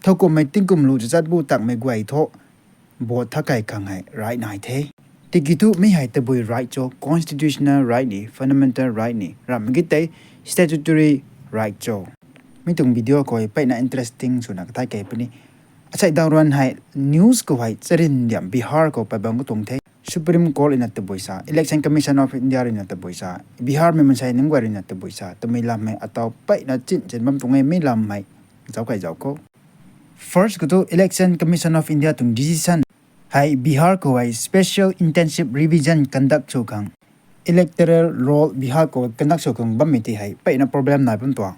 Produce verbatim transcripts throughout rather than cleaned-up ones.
Thowkumhmei tingkum lu chachat bu takmei guay thu vote tha kei khang hei right nai the. Tiki thu mi hei tabui right cho, constitutional right ni, fundamental right ni, ramh ki tei statutory right cho. Mi tuang video khou hei peyna interesting swna kathai kei puni. Asei daw ruan hei news khou hei charin diam Bihar khou pei bam katuang the. Supreme Court ruina tabui sa, Election Commission of India ruina tabui sa, Bihar mei mansei nunc guay ruina tabui sa twmei lam hei ataw peyna chin chin bam tuang e, mi lam hei zauc kei zauc khou. First khou thu Election Commission of India tuang decision hei Bihar khou hei special intensive revision conduct sw khang, electoral roll Bihar khou conduct sw khang bammei ti hei peyna problem nai bam tuang.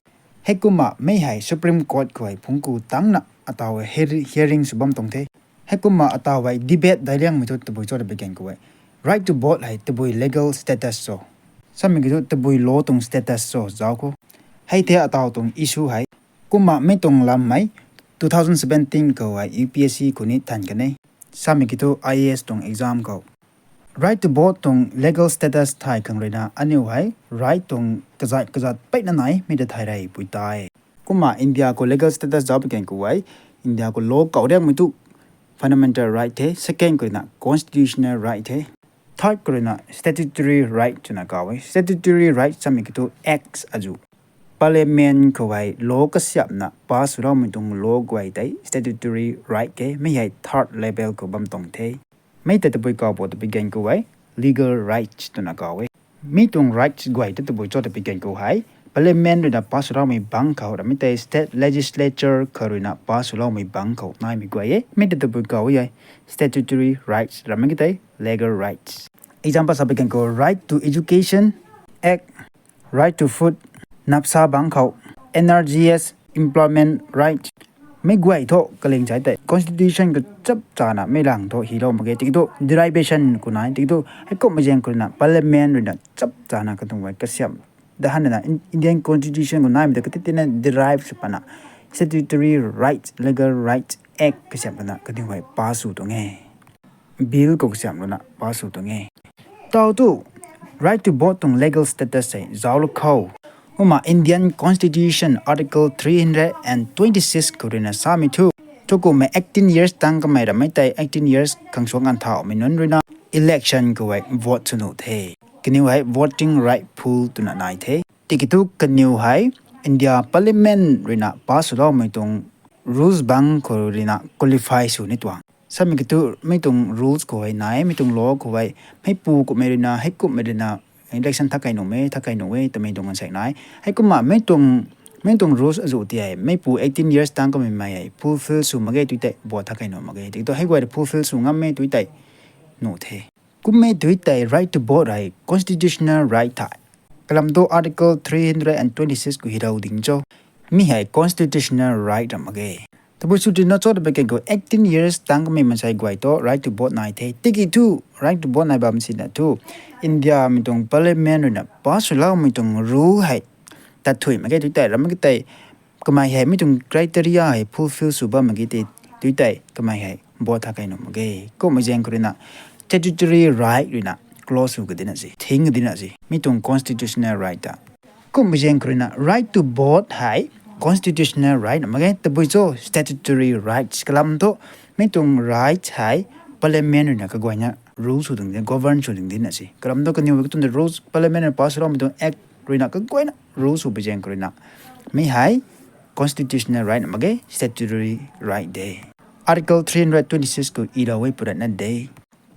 Heikumna mi hei Supreme Court khou hei phungc ku tangcna ataw hei hear-, hearing sw bam tuang the. Heikumna ataw hei debate daic liangmei thu tabui cho ta pui gan khou hei, right to vote hei tabui legal status cho, samei ki thu tabui law tuang status cho zauc khou. Hei the ataw tuang issue hei. Kumna mi tuang lam hei two thousand seventeen khou hei U P S C khou ni than kan e, samei ki thu I A S tuang exam khou. Right to vote tuang legal status thay khang ruina aniu hei right tuang kazat kazat peyna nai mi ta thay rey pui tei. Kumna India khou legal status zauc pui gan khou hei, India khou law kau riakmei thu fundamental right the, second khou ruina constitutional right the, third khou ruina statutory right twna kau e. Statutory right samei ki thu acts azuh, Parliament khou hei law kasiamhna pass swloumei tuang law guay tei statutory right the, mi hei third level khou bam tuang the. Mi ta tabui kau bo ta pui gan khou hei legal rights twna kau e. Mi tuang rights guay ta tabui cho ta pui gan khou hei, Parliament ruina pass swloumei bangc khou, ramei tei state legislature khou ruina pass swloumei bangc khou naimei guay e. Mi ta tabui kau e statutory rights, ramei ki tei legal rights. Example sa pui gan khou right to education act, right to food, napsa bangc khou, N R G S, employment right, mi guay thu kaling sai tei constitution khou chap chana mi lang thu hilou mak ge. Tiki thu derivation khou nai, tiki thu heikumhmei zaeng khou ruina Parliament ruina chap chana katuang guay kasiamh da hanna In-, Indian Constitution khou naimei ta kati tina derive sw pana statutory rights, legal rights act kasiamh pana katuang guay pass sw tuang e. Bill khou kasiamh luna pass sw tuang e. Taw tu right to vote tuang legal status hei zauclou khou. Kumna Indian Constitution Article three hundred and twenty-six khou ruina samei thu, thowkumhmei eighteen years tang kamei ramei tei eighteen years khang suang kan thaumei nunc ruina election khou hei vote sw nuh the. Kaniw hei voting right pool twna nai the. Tiki thu kaniw hei India Parliament ruina pass swloumei tuang rules bangc khou ruina qualify sw ni tuang. Samei ki thu mi tuang rules khou hei nai, mi tuang law khou hei, meipu kumhmei ruina, heikumhmei ruina election tha kei nuh e, tha kei nuh e twmei tuang ganvsaekc nai. Heikumna mi tuang, mi tuang rules azuh ti hei meipu eighteen years tang kamei mei hei fulfill sw mak ge tu tei vote tha kei nuh mak ge. Tiki thu hei guay fulfill sw ngam e tu tei nuh the. Kummei tu tei right to vote hei constitutional right the. Kalam thu Article three hundred and twenty-six khou hirou ding cho. Mi hei constitutional right ram mak ge. Tabui sw tina cho ta pui gan khou eighteen years tang kamei mansei guay thu right to vote nai the. Tiki thu right to vote nai bam sina thu India mei tuang Parliament ruina pass swloumei tuang rule hei tat thuy mak ge tu tei, ramei ki tei kamei hei mi tuang criteria hei fulfill sw bam mak ge tei, tu tei kamei hei vote tha kei nuh mak ge. Kumhmei zaeng khou ruina statutory right ruina close sw kadina si, thing kadina si mi tuang constitutional right ta. Kumhmei zaeng khou ruina right to vote hei constitutional right ram mak ge, tabui cho statutory rights. Kalam thu mi tuang rights hei Parliament ruina kaguayna rule sw ding, govern sw ding dina si. Kalam thu kaniw katuang rules, Parliament ruina pass swloumei tuang act ruina kaguayna rule sw pui zaeng khou ruina mi hei constitutional right ram mak ge, statutory right de. Article three hundred twenty-six khou ilou e puratna de.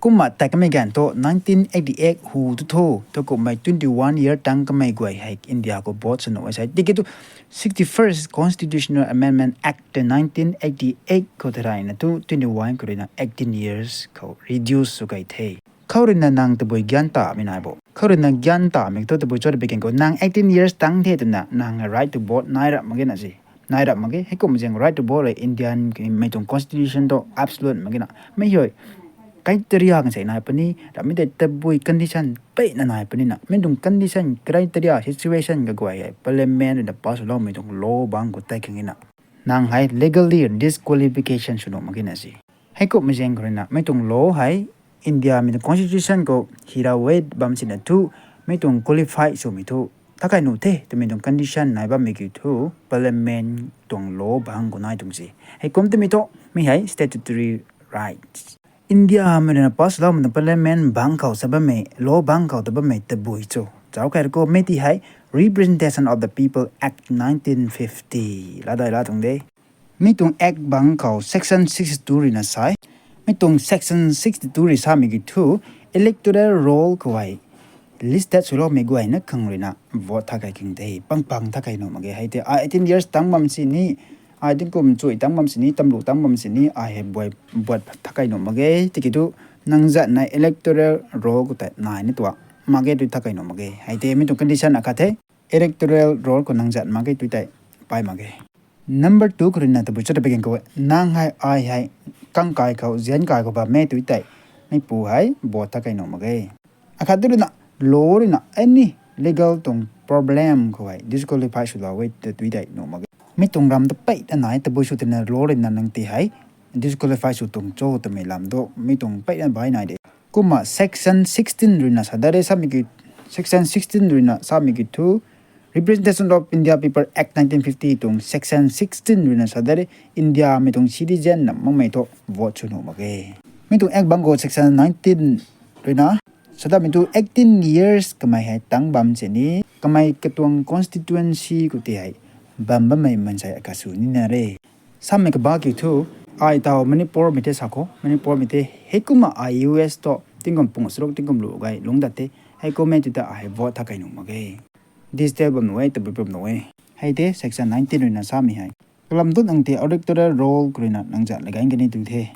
Kumna tei kamei gan thu nineteen eighty-eight hu tu tho, thowkumhmei twenty-one year tang kamei guay hei India khou vote sw nuh e sei. Tiki thu sixty-first Constitutional Amendment Act nineteen eighty-eight khou tharayna thu twenty-one khou ruina eighteen years khou reduce sw kei the. Khou ruina nang tabui gyan tamei nai bo? Khou ruina gyan tamei thu tabui cho ta pui gan khou nang eighteen years tang the twna nang right to vote nai rap mak ge na si. Nai rap mak ge. Heikumhmei zaeng right to vote hei Indian mei tuang constitution thu absolute mak ge na. Mi hei criteria kan sei nai puni, ramei tei tabui condition peyna nai puni na. Mi tuang condition, criteria, situation kaguay hei Parliament ruina pass swloumei tuang law bangc khou tei khang na, nang hei legally disqualification sw nuh mak ge na si. Heikumhmei zaeng khou ruina mi tuang law hei India mei tuang constitution khou hirou e bam sina thu mi tuang qualify swmei thu Tha kai nuh the twmei tuang condition nai bammei kiu thu, Parliament tuang law bangc khou nai tuang se. Heikum twmei thu, mi hei statutory rights. India mei rui na pass loumei tuang Parliament bangc khou sa bammei, law bangc khou ta bammei tabui cho. Zauc kai rako, mi ti hei Representation of the People Act nineteen fifty. Ladai la tuang de. Mi tuang Act bangc khou section sixty-two rui na sai. Mi tuang section sixty-two rui samei kiu thu, electoral roll khou hei listed swloumei guayna khang rui na vote tha kai khang de, pang pang tha kai nuh mak ge. Hei tei, ai eighteen years tang bam sini, ai tingkum chuy tang bam sini, tamlu tang bam sini, ai hei buai, buat tha kai nuh mak ge. Tiki thu, nang zat na electoral roll khou tei nai ni tuang mak ge tui tha kai nuh mak ge. Hei tei, mi tuang condition akhat the, electoral roll khou nang zat mak ge tui tei pai mak ge. Number two khou rui na tabui cho ta pui gan khou e, nang hei ai hei kang kai khou, zian kai khou bam e tui tei, mi pu hei vote tha kai nuh mak ge. Akhat tu rui na, law rui na any legal tuang problem khou hei disqualify swlou e ta tui tei nuh mak ge. Mi tuang ram ta pei ta nai, tabui sw tina law rui na nang ti hei disqualify sw tuang cho twmei lam tu, mi tuang pei na bai nai de. Kumna section sixteen rui na sa dat re samei kiu, section sixteen rui na samei kiu thu, Representation of India People Act nineteen fifty tuang section sixteen rui na sa dat re, India mei tuang citizen na makmei thu vote sw nuh mak ge. Mi tuang Act bangc khou section nineteen rui na sa datmei thu eighteen years kamei hei tang bam sini, kamei katuang constituency khou ti hei bam bammei mansei akhat sw nina re. Samei kaba kiu thu, ai taw Manipur mei tei sa khou, Manipur mei tei heikumna ai U S tu tingkum pung charuk tingkum lu gay lungc dat the, heikum e tui ta ai vote tha kai nuh mak ge. Digital bam nuh e, tabui bam nuh e. Hei tei section nineteen rui na samei hei. Kalam tu nang ti electoral roll khou rui na nang zat la gan kani tu the.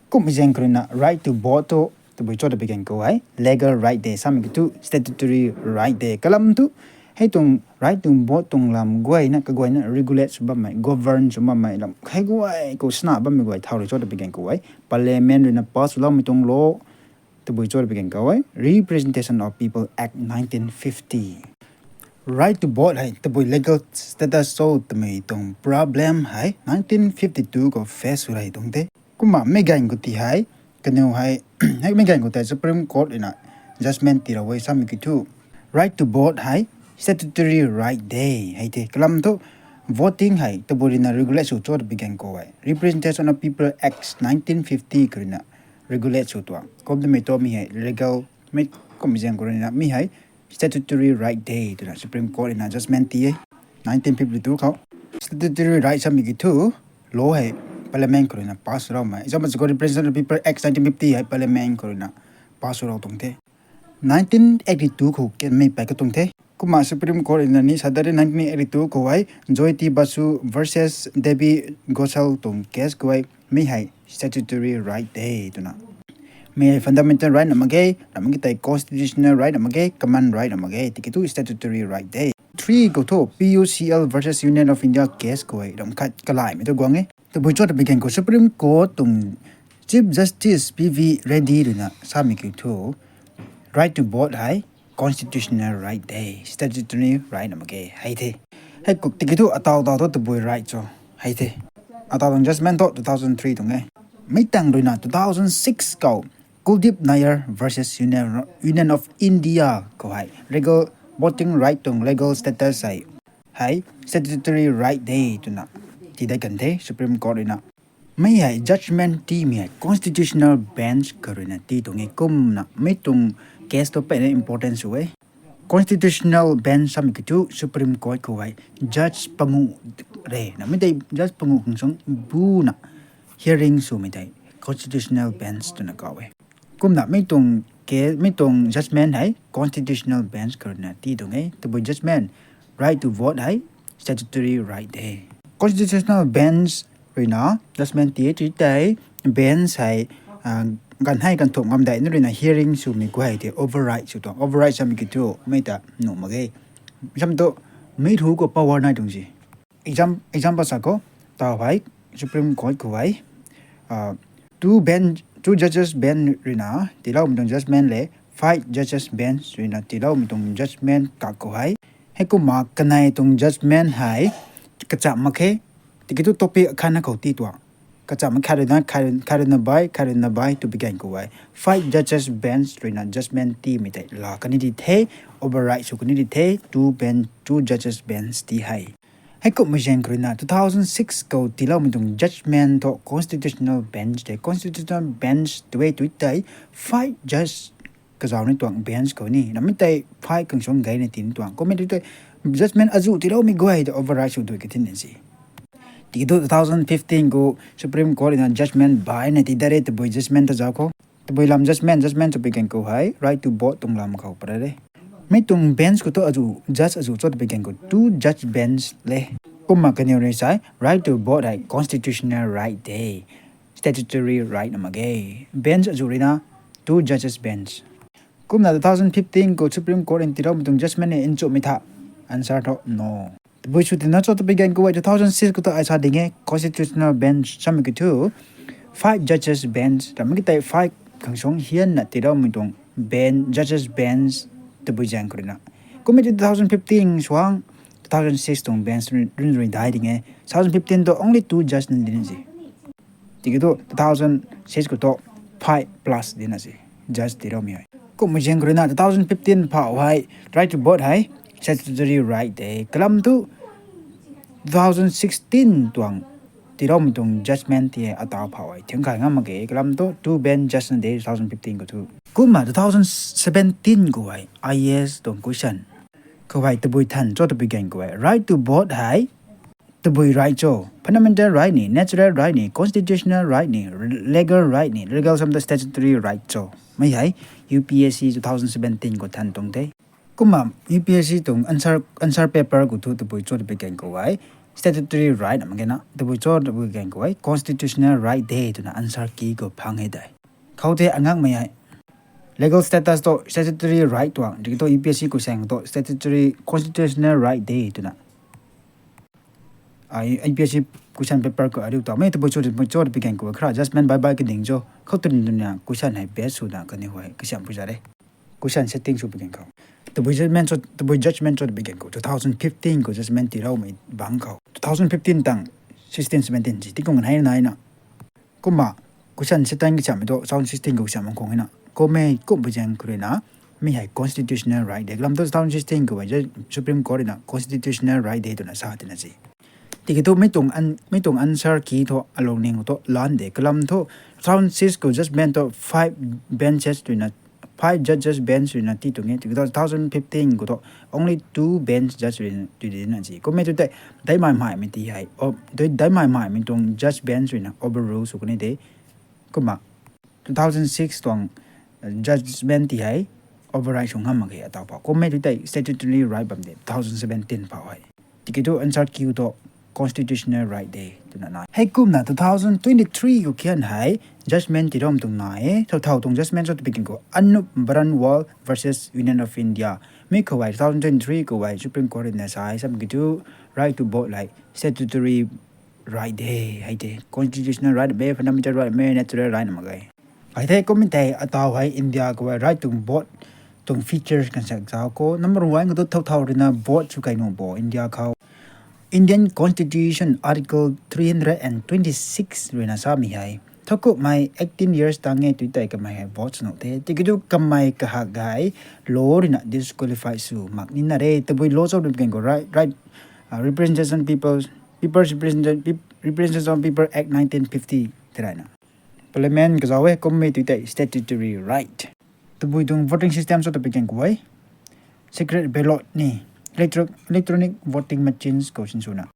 Kumhmei zaeng khou rui na right to vote tu tabui cho ta pui gan khou hei legal right de, samei kiu thu statutory right de. Kalam thu hei tuang right to vote tuang lam guayna, kaguayna regulate sw bammei, govern sw bammei lam hei guay khou sana bammei guay thau rui cho ta pui gan khou hei, Parliament rui na pass swloumei tuang law tabui cho ta pui gan khou hei, Representation of People Act nineteen fifty. Right to vote hei tabui legal status cho twmei tuang problem hei nineteen fifty-two khou face sw rei tuang the. Kumna meic ganv khou ti hei, kaniw hei, hei meic ganv khou tei Supreme Court rui na judgment tii ra e samei kiu thu, right to vote hei statutory right de. Hei the kalam thu voting hei tabui rui na regulate sw cho ta pui gan khou hei, Representation of People Act nineteen fifty khou rui na regulate sw tuang. Kum twmei thu mi hei legal, mi kumhmei zaeng khou rui na mi hei statutory right de twna Supreme Court rui na judgment tii e nineteen fifty-two khou. Statutory right samei kiu thu, law hei Parliament khou rui na pass swloumei. Example, Representation of People Act nineteen fifty hei Parliament khou rui na pass swlou tuang the. Nineteen eighty-two khou kanmei pei katuang the. Kumna Supreme Court rui na ni sa dat re nineteen eighty-two khou hei Jyoti Basu versus Devi Ghoshal tuang case khou hei, mi hei statutory right de twna, mi hei fundamental right na mak ge, ramh ki tei constitutional right na mak ge, common right na mak ge, tiki thu statutory right de. Three khou thu P U C L versus Union of India case khou hei ramh khat kalaymei tu guang e. Tabui cho ta pui gan khou Supreme Court tuang Chief Justice P V Reddy rui na samei kiu thu, right to vote hei constitutional right de, statutory right na mak ge, hei the. Hei khou tiki thu ataw taw thu tabui right cho, hei the. Ataw tuang judgment thu two thousand three tuang e. Mi tangv rui na two thousand six khou Kuldeep Nair versus Union, Union of India khou hei legal voting right tuang legal status hei, hei statutory right de twna tii dat kan the Supreme Court rui na. Mi hei judgment tiimei hei constitutional bench khou rui na tii tuang e. Kumna mi tuang case tu peyna importance sw e. Constitutional bench samei kiu thu Supreme Court khou hei judge panguh re na, mi tei judge panguh khang sung buna hearing swmei tei constitutional bench twna kaw e. Kumna mi tuang case, mi tuang judgment hei constitutional bench khou rui na tii tuang e. Tabui judgment, right to vote hei statutory right de. Constitutional bench rui na judgment tii e tui tei, bench hei ganv hei ganv thumh ngam dei na rui na hearing swmei guay tei override sw tuang. Override samei kiu thu mi ta nuh mak ge. Sam tu mi thu khou power nai tuang si. Exam, example sa khou, taw hei Supreme Court khou hei two bench, two judges bench rui na tiiloumei tuang judgment le five judges bench rui na tiiloumei tuang judgment kak khou hei, heikumna kanei tuang judgment hei kacham mak khe. Tiki thu topic akhatna khou tii tuang. Kacham khat ruina, khat ruina bai, khat ruina bai twbi ganv khou hei five judges bench ruina judgment tiimei tei la kani di the, override sw kani di the, two bench, two judges bench ti hei. Heikumhmei zaeng khou ruina two thousand six khou tiiloumei tuang judgment thu constitutional bench tei, constitutional bench tw e tw tei five judge kazauh ni tuang bench khou ni, namei tei five khang suang gayna tii ni tuang. Kummei tei judgment azuh tiiloumei guay ta override sw dui ka thina si. Tiki thu two thousand fifteen khou Supreme Court ruina judgment baina tii dat re tabui judgment ta zauc khou. Tabui lam judgment, judgment twbi ganv khou hei right to vote tuang lam khou para re. Mi tuang bench khou thu azuh, judge azuh cho twbi ganv khou two judge bench le. Kumna kaniw rui sa e, right to vote hei constitutional right de, statutory right na mak ge. Bench azuh ruina two judges bench. Kumna two thousand fifteen khou Supreme Court in tiiloumei tuang judgment ni nchumhmei tha? Answer thu no. Tabui sw tina cho twbi ganv khou hei two thousand six khou thu ai sa ding e, constitutional bench samei ki thu five judges bench, ramei ki tei five khang suang hianna tiiloumei tuang bench, judges bench tabui zaeng khou ruina. Kummei two thousand fifteen suang two thousand six tuang bench rui, rui dai ding e. Two thousand fifteen thu only two judge na dina si. Tiki thu two thousand six khou thu five plus dina si, judge tiiloumei hei. Kumhmei zaeng khou ruina two thousand fifteen phau hei right to vote hei statutory right de. Kalam thu two thousand sixteen tuang tiiloumei tuang judgment ti hei ataw phau hei thiang khay ngam mak ge. Kalam thu two bench judge na de two thousand fifteen khou thu. Kumna two thousand seventeen khou hei I A S tuang question khou hei tabui than cho twbi ganv khou hei right to vote hei tabui right cho? Fundamental right ni, natural right ni, constitutional right ni, legal right ni, legal samei ta statutory right cho? Mei hei U P S C two thousand seventeen khou than tuang the. Kumna U P S C tuang answer, answer paper khou thu tabui cho twbi ganv khou hei statutory right na mak ge na, tabui cho twbi ganv khou hei constitutional right de twna answer key khou phang e de. Khou the angakmei hei legal status thu statutory right tuang, tiki thu U P S C question thu statutory constitutional right de twna. Ai, U P S C question paper khou ariu tawmei tabui cho, tabui cho twbi ganv khou khara judgment bai bai kading cho, khou twna question hei base swna kaniw hei kasiam pui za re. Question setting sw bi ganv khou, tabui judgment cho, tabui judgment cho twbi ganv khou two thousand fifteen khou judgment tiiloumei bangc khou two thousand fifteen tang sixteen seventeen si tikum kan hei naina. Kumna question setting kasiammei thu two thousand sixteen khou kasiam bang khang hina. Kummei kumhmei zaeng khou ruina mi hei constitutional right de. Kalam thu two thousand sixteen khou hei Supreme Court ruina constitutional right de twna sa tina si. Tiki thu mi tuang an-, mi tuang answer key thu alung ning khou thu lan de. Kalam thu two thousand six khou judgment thu five benches ruina, five judges bench ruina tii tuang e. Tiki thu two thousand fifteen khou thu only two bench judge ruina tii dina si. Kummei tu tei daimai maimei ti hei, o, dai, daimai maimei tuang judge bench ruina overrule sw kani de. Kumna two thousand six tuang judgment ti hei override sw ngam mak ge ataw phau. Kummei tu tei statutory right bam de two thousand seventeen phau hei. Tiki thu answer key thu constitutional right de twna nai. Heikumna two thousand twenty-three khou khian hei judgment tiiloumei tuang nai e. Thau thau tuang judgment cho twbi ganv khou Anup Baranwal versus Union of India. Mi khou hei two thousand twenty-three khou hei Supreme Court ruina sa e samei ki thu right to vote hei statutory right de, hei de, constitutional right mei, fundamental right mei, natural right na mak ge. Hei the kummei tei ataw hei India khou hei right tuang vote tuang features kan sak zauc khou. Number one khou thu thau thau ruina vote sw key nuh bo India khou. Indian Constitution Article three hundred and twenty-six ruina samei hei, thowkumhmei eighteen years tang e tu tei kamei hei vote sw nuh the. Tiki thu kamei kahak hei law ruina disqualify sw mak nina re. Tabui law cho twbi ganv khou right, right, uh, representation people, people's representation, Pep-, Representation of People Act nineteen fifty tei ruina Parliament kazauc e. Kummei tu tei statutory right. Tabui tuang voting system cho twbi ganv khou hei secret ballot ni, electro-, electronic voting machines khou sinswna.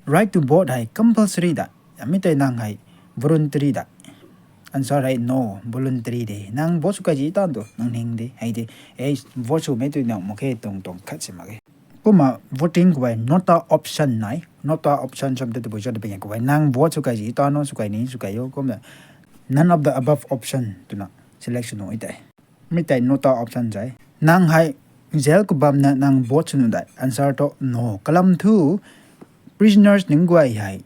Right to vote hei compulsory da, mi tei nang hei voluntary da? Answer hei no, voluntary de. Nang vote sw key zi tan tu nang ning de, hei de, e, vote swmei tu nang mak khe tuang tuang khat si mak ge. Kumna voting khou hei nota option nai. Nota option samei ta tabui cho twbi ganv khou hei nang vote sw key zi tan o, sw key ni, sw key o, kumna none of the above option twna select sw nuh e tei. Mi tei nota option zai. Nang hei jail khou bamna nang vote sw nuh dai? Answer thu no. Kalam thu prisoners nunc guay hei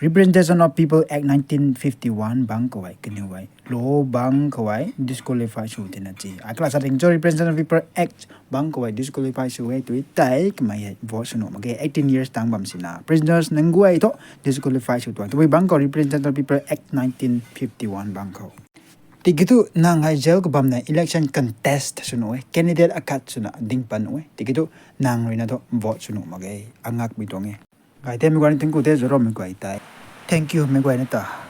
Representation of People Act nineteen fifty-one bangc khou hei kaniw hei law bangc khou hei disqualify sw tina ci. Ai class ating cho Representation of People Act bangc khou hei disqualify sw e tui tei kamei hei vote sw nuh mak ge, eighteen years tang bam sina. Prisoners nang guay thu disqualify sw tuang. Tabui bangc khou Representation of People Act nineteen fifty-one bangc khou. Tiki thu nang hei jail khou bamna election contest sw nuh e, candidate akhat swna ding pan nuh e. Tiki thu nang ruina thu vote sw nuh mak ge, angakmei tuang e. Gay the mei guay ni tingku the, zarommei guay tei. Thank you mei guay ni ta.